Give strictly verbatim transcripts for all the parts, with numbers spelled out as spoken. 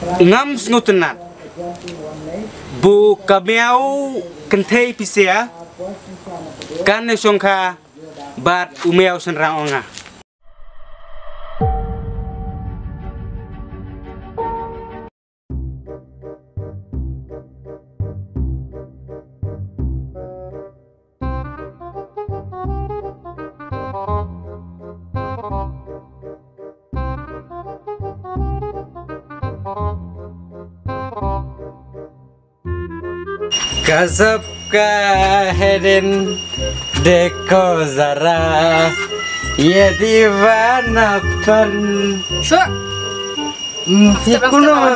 Ngam sngewtynnat. Ba ka miaw kynthei pisa kan ïa shongkha bad u miaw shynrang ong nga. Gazab ka hedin deko zara ye diwana pan. Sure. Mesti kuno.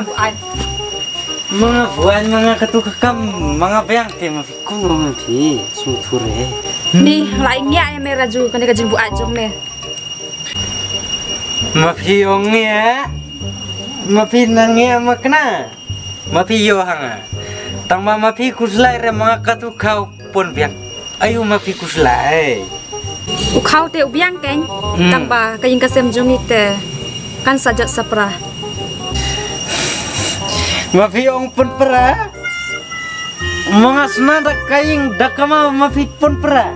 Manga buan, manga katu kakam, manga bayang te ma phi kuno ma phi sung thure. Ni lai ngia ya me Raju kane ka jingbuat jong me. Ma phi ong ngia, ma phi nang ngia ma kena. Ma phi yo hanga. Tang ma ma phi kuslai re manga katu kau pon biang. Ayu ma phi kuslai. U khau te u biang keng. Hmm. Tang ba ka ïing ka sem jong i te kan sa jot sa pra. Ma phi ong pun pra. Manga sna da ka ïing da kama ma phi pun pra.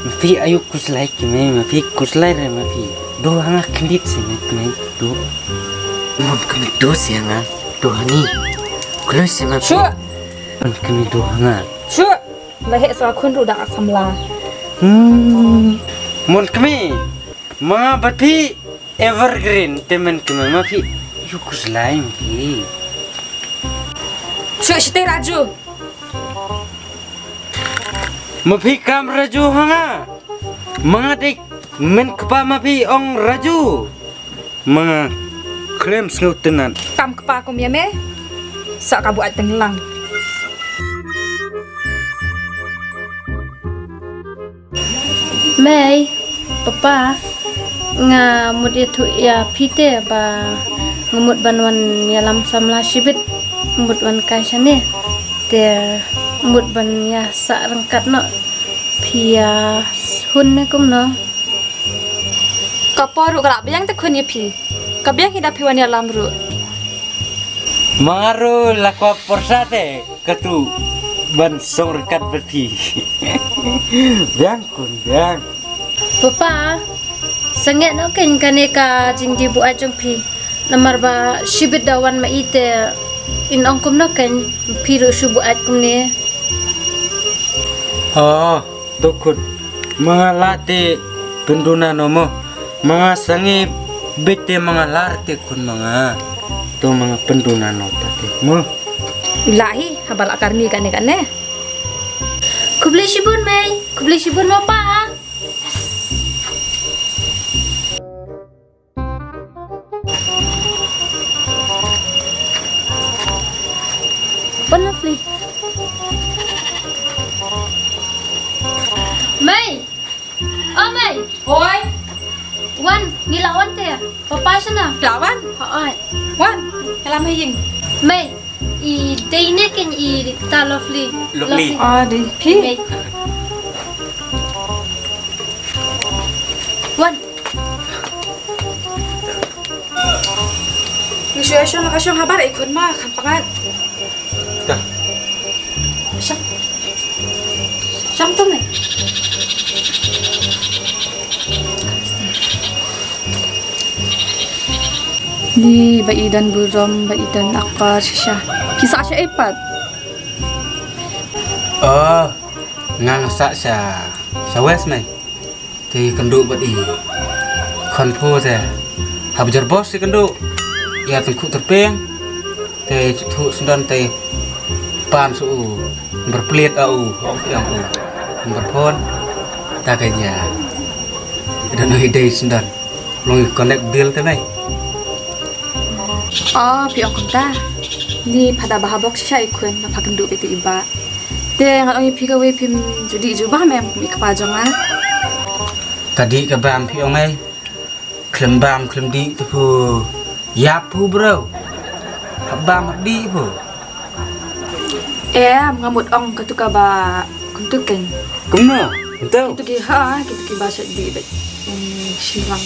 Ma phi ayu kuslai ki mei ma phi kuslai re ma phi. Do hanga khmit se me kmei do. Mon kmei do se hanga do hani. Kulo se ma phi. Sure. Mon kmei do hanga. Sure. La heh sa khun ruh dang ak samla. Hmm. Mon kmei. Ma ba phi evergreen te men kmei ma phi. Yu kuslai ma phi. Shu shite Raju. Ma phi kam Raju hanga. Manga dik men kpa ma phi ong Raju. Manga khlem sngewtynnat. Kam kpa kum ïa me. Sa ka buat tenglang. Mei, papa, nga mut ïathuh ïa phi te ba nga mut ban wan ïalam samla shibit, mut wan kai shane. Te mut ban ïa sah ryngkat noh phi ïa hun ne kumno. Ka por ruh ka la biang te khun ïa phi. Ka biang hi da phi wan ïalam ruh. Ma nga ruh la kwah por sa te katu ban song ryngkat bad phi. Biang khun biang. Papa, sangeh noh kein kane ka jingdih buaid jong phi. Namar ba shibit da wan ma i te in ong kumno kein phi ruh shu buaid kumne. Oh. To khun, ma nga la te pynduna no mo. Ma nga sangeh beit te ma nga la te khun ma nga. To ma nga pynduna no ta te mo. Lahi, haba la karni kane kane. Khublei shibun mei, khublei shibun mo pa. Pon lovely. Mei. Oh mei. Oi. Wan, ngi la wan te. Papa shana. La wan. Oi. Wan. Kalam haying. Mei. I dei ne ken i ta lovely. Lovely. Ah, dei. Phi. Mei. Wan. Ngi shu ïa shong la ka shong habar i khun ma kham pangat. Ta. Shong. Shong tu ne. Ni ba i don burom ba i don akor shisha. Ki sa sha ipat. Oh, nga nga sa sha sha west mai. Te kynduh bad i khonpho te haba jar bos te kynduh ïa tengkhu terpeng te thuh sendon te pan su u berplit a u ong ong u berpon ta ka nya dan i dei sendon long i connect bill te mai. Oh, phi ong kumta. Ni phada ba ha bok shisha i khun nga pha kynduh beit i ba. Te ngan ong ïa phi kawei phim ju dih ju bam em kum i kpa jong nga. Ka dih ka bam phi ong ei. Khlem bam khlem dih te phu. Ïap phu bro. Hap bam hap dih phu. Em, nga mut ong katu kaba kumtu keiñ. Kumno? Kumtu? Kitu ki ha, kitu kiba shet dih beit. Hmm, shilwang.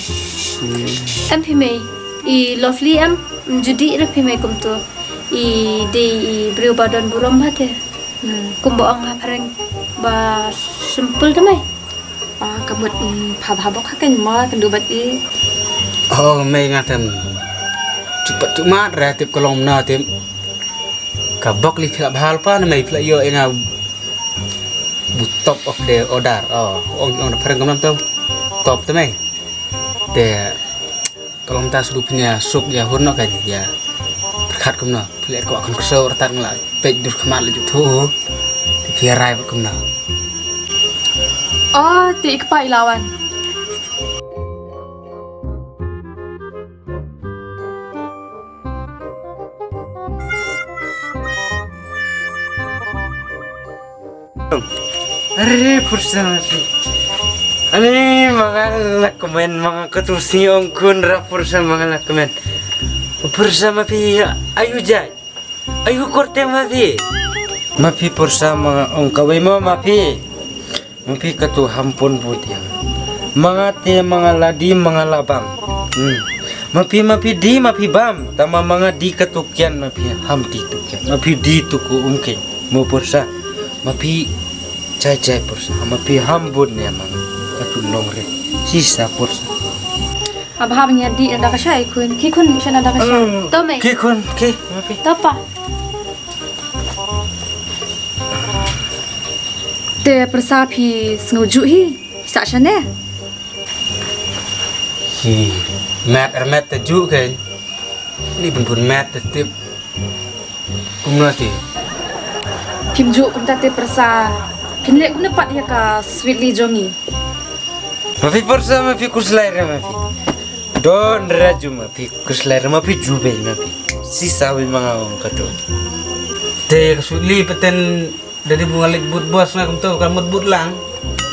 Hmm. Em phi mei. I Lovely em, em ju dih re phi mei kumto. I dei i briew ba don burom bha te. Hmm, kumba ong ha phareng ba simple te mei. Ah, ka mut, mm, pha bha bok ha kane mo, kan du bad i. Oh, mei nga tem. Chupat chumat re tip ka long na tip. Ka bok li phi la bha pa na mei phi la ïoh ïa nga bu top of the order. Oh, ong ong na phareng kumno to. Top te mei. Te ka long ta shu phin ïa suk ïa hun noh kan ïa pyrkhat kumno phi leh kwah kham ksew rtat nga la peit dur khmat la ju thu. Te phi rai bad kumno. Oh, te i kpa i la wan. Are pursa ma phi. Ani ma nga la kmen ma nga katu sngi ong khun ra pursa ma nga la kmen. Pursa ma phi ayu jait. Ayu korte ma phi. Ma phi pursa ma nga ong kawei mo ma phi. Ma phi katu ham pun bud ïa nga. Ma nga te ma nga la dih ma nga la bam. Hmm. Ma phi ma phi dih ma phi bam. Tangba ma nga dih katu kian ma phi ham dih tu kian. Ma phi dih tu ku um keiñ. Mo pursa. Ma phi jai jai pursa. Ma phi ham bun ïa ma nga. Katu nongrim. Shisha pursa. Haba haba ngi dih na da ka shai khun. Ki khun sha na da ka shai. Hmm. To mei. Ki khun ki. Ma phi. To pa. Te pyrsa phi sngew juh hi. Sa shane. Hi. Met er met te juh kein. Ni bun bun met te tip. Kumno te. Phim juh kumta te pyrsa. Phin leh kumno pat ïa ka Sweetly jong ngi. Ma phi pyrsa ma phi khuslai re ma phi. Don raju ma phi khuslai re ma phi ju bei ma phi. Shisha wei ma nga ong katu. Te ka Sweetly peten da dei bu nga leit bud bos nga kumto ka mut bud lang.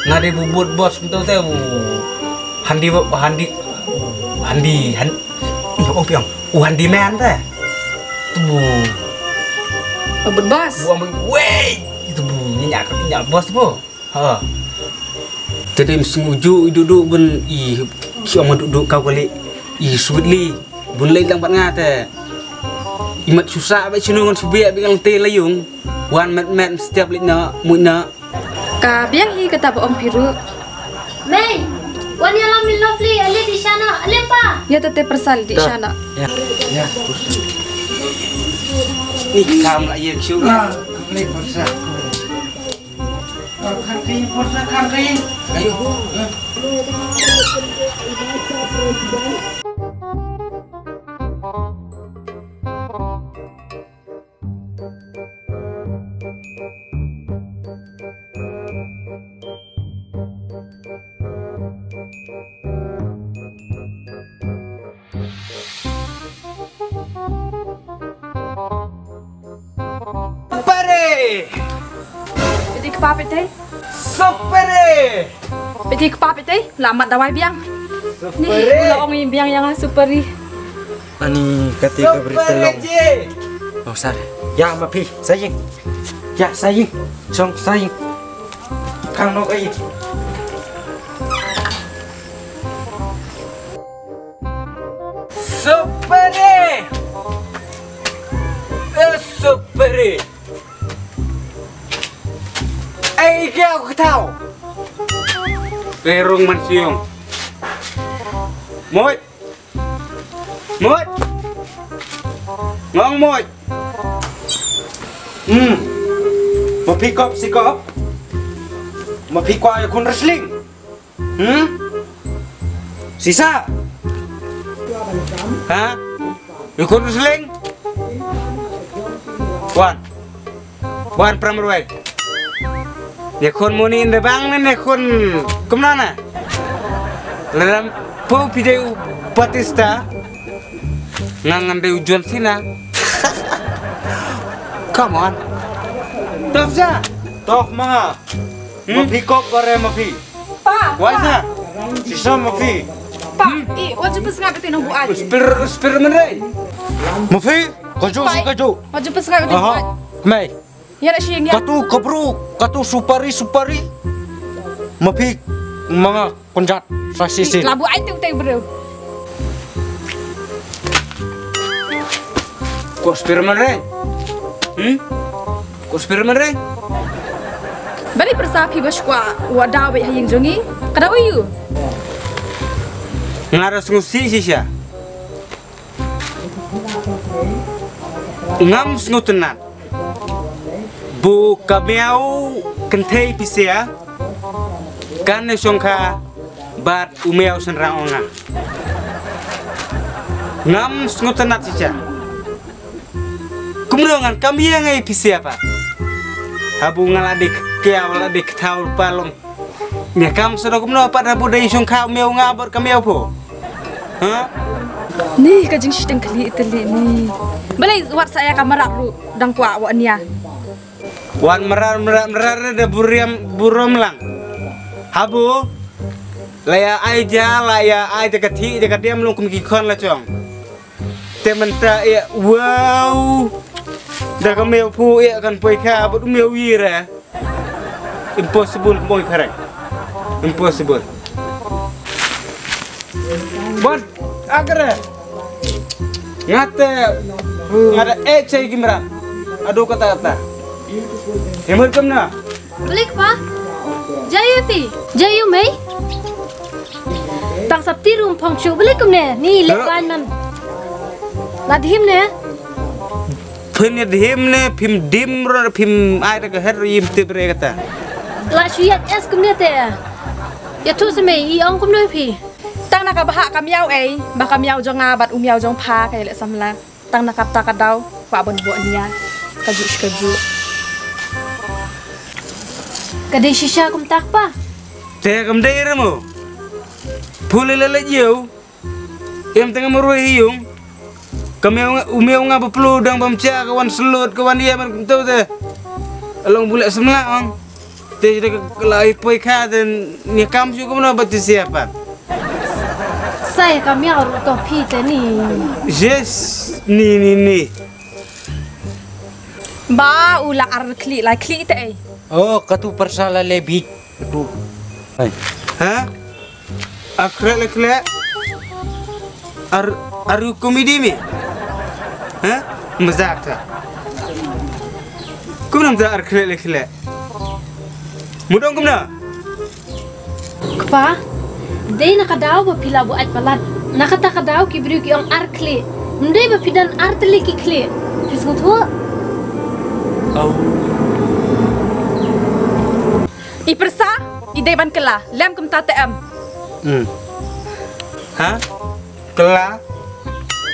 Nga dei bu bud bos kumto te bu handi bu handi handi han. Ih ong piang. U handi man te. Tu bu. Bud bos. Bu ong wei. Itu bu nyak nyak bos bu. Ha. Te dei sngew juh i duh duh bun i ki ong duh duh kau kali i Sweetly bun leit lang bad nga te. I mat shu sah bad shu nong shu biak biak lang te la yung. Wan met met step leit na mut na. Ka biang hi kata ba ong phi ruh. Mei, wan ïalam i Lovely, ale di shana, ale pa. Ïa te te pyrsa di shana. Ïa. Ïa. Ni kam la ïa shu. Ah, kam le pyrsa. Pare! Peit ïa ka pa peit te. Supari! Peit ïa ka pa peit te. La mat dawai biang. Ni, supari. La ong ïa biang ïa nga supari. Ani kati ka beri telong. Supari ji. Oh, sar. Ïa ma phi, sa ïing. Ïa sa ïing. Song sa ïing. Khang noh ka ïing. Supari! Eh, supari! Ai, kau ketau. Perung man siung. Mut. Mut. Ngong mut. Hmm. Ma phi kop si kop. Ma phi kwah ïa khun wrestling. Hmm? Sisa? Ha? Ïa khun wrestling? Wan. Wan pram ruwai. Ïa khun Money in the Bank ne ïa khun kumno na? Lada pu phi dei u Batista. Nga ngan dei u John Cena. Come on. Tok sa. Tok ma nga. Hmm? Ma phi kop bare ma phi. Pa. Wai sa. Sisa ma phi. Pa, i, wat ju pynskap ïa te nong buaid. Spir, spir men rei. Ma phi, ka ju si ka ju. Wat ju pynskap ïa te nong buaid. Kmai. Ïa la shi ïa. Katu ka bru, katu supari, supari. Ma phi, ma nga. Konjat, sa sisi. La buaid te u te briew. Ko Spiderman re. Hmm? Ko Spiderman re. Balei pyrsa phi ba shu kwah wad daw beit ha ïing jong ngi? Ka daw aiu? Nga da sngewsih shisha. Ngam sngewtynnat ba ka miaw kynthei pisa kan ïa shongkha bad u miaw shynrang ong nga. Ngam sngewtynnat shisha. Kumno ngan kam ïa ngai pisa pat. Habu nga la dik kiaw la dik thaw palong. Nia kam sero kumno pat habu dei shongkha u miaw nga bad ka miaw pho. Ha? Ni ka jingshiteng khlieh tyllieh ni. Balei wat sa ïa ka marak ruh dang kwah wad nia. Wan marar marar marar da buriam burom lang. Habu la ïa ai ja la ïa ai ja ka thih ja ka diam long kum ki khon la chong. Te mynta ïa wow. Da ka miaw phu ïa kan poi kha bad u miaw wi re. Impossible moi phareng. Impossible. Bon, akre. Ngate ngada eh chai kimra. Adu kata kata. Himar kamna. Balik pa. Jayu pi. Jayu mei. Tang sap ti rum phong shu balik kumne. Ni le ban man. Lad him ne. Phin ïa dhim ne phim dim ro phim ai da ka her yim tip re kata. La shu ïa es kumne te. Ïa thu seme i ong kumne phi. Tang na ka bha ka miaw ei ba ka miaw jong nga bad u miaw jong pha ka ïa le samla. Tang na ka ta ka daw kwah ban buh nia ka ju ka ju. Ka dei shisha kum tak pa. Te kam dei re mo. Phule le le jeu. Em tang mo roi hiung. Ka miaw nga u miaw nga ba plu dang bam cha ka wan slot ka wan ïa man kumto te. Along bulek semla ong. Te jda ka la i poi kha te ni kam shu kumno ba ti siapa. Sai ka miaw ru to phi te ni. Yes ni ni ni. Ba u la ar khli la khli te ei. Oh ka tu persa la le bit. Tu. Hai. Ha? Ar khlek le khlek. Ar ar yu komedi mi. Ha? Mazak ta. Kumno mta ar khlek le khlek. Mudong kumno. Kpa. Dei na ka daw ba phi la buh ait palat. Na kata ka daw ki briew ki ong ar khlieh. Mdei ba phi don ar tylli ki khlieh. Phi sngewthuh. Au. I pyrsa, i dei ban kylla, lem kumta te em. Hmm. Ha? Kylla?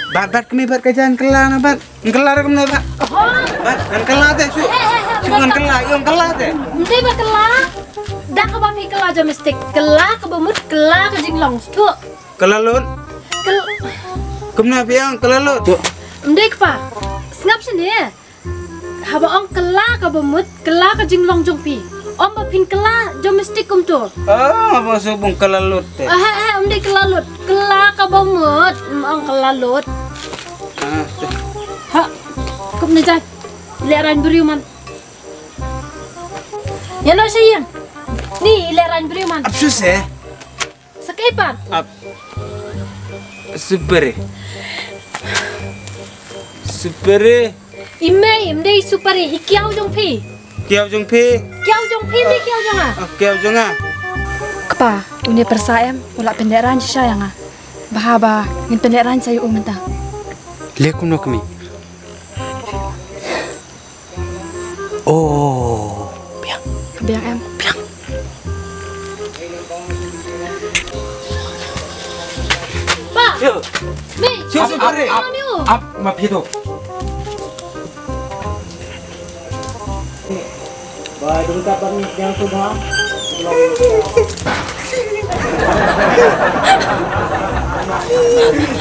Bat bat kmi bat ka jan kylla na bat. Kylla ra kumne bat. Oh. Bat ngan kylla te shu. Eh, eh, eh, shu ngan kylla, yung kylla te. Mdei ba kylla. Da kaba phi kylla domestic. Kylla kaba mut, kylla ka jinglong. Shu. Kylla lut. Kyl- Kumne phi yang kylla lut. Mdei kpa. Sngap shane. Haba ong kylla kaba mut, kylla ka jinglong jong phi. Ym ba phin kylla domestic kumto. Ah, ba su bung kylla lut te. Ah, eh, eh, ym dei kylla lut. Kylla kaba mut, ym ong kylla lut. Ah, te. Ha, kumne jai. Lehrain briew man. Ïa no sha ïing. Ni lehrain briew man. Ap shu se. Sa kaei pat? Ap. Supere. Supere. I mei, im dei supere, i kiaw jong phi. Kiaw jong phi. Kiaw jong phi, im dei kiaw jong nga. Ah, kiaw jong nga. Kpa, une pyrsa em, u la pynlehrain shisha ïa nga. Bha ba, ngin pynlehrain sa ïa u mynta. Le kumno kmie. Oh, biang. Biang em. Biang. Pa. Yo. Mi. Shu, shu, ap, ap, ap, ap, ma phi to. Ba, dum ka pan yang tu ba.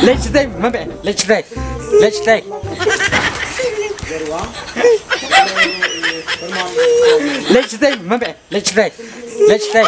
Let's stay, mambe. Let's stay. Let's stay. Let's stay, mambe. Let's stay. Let's stay.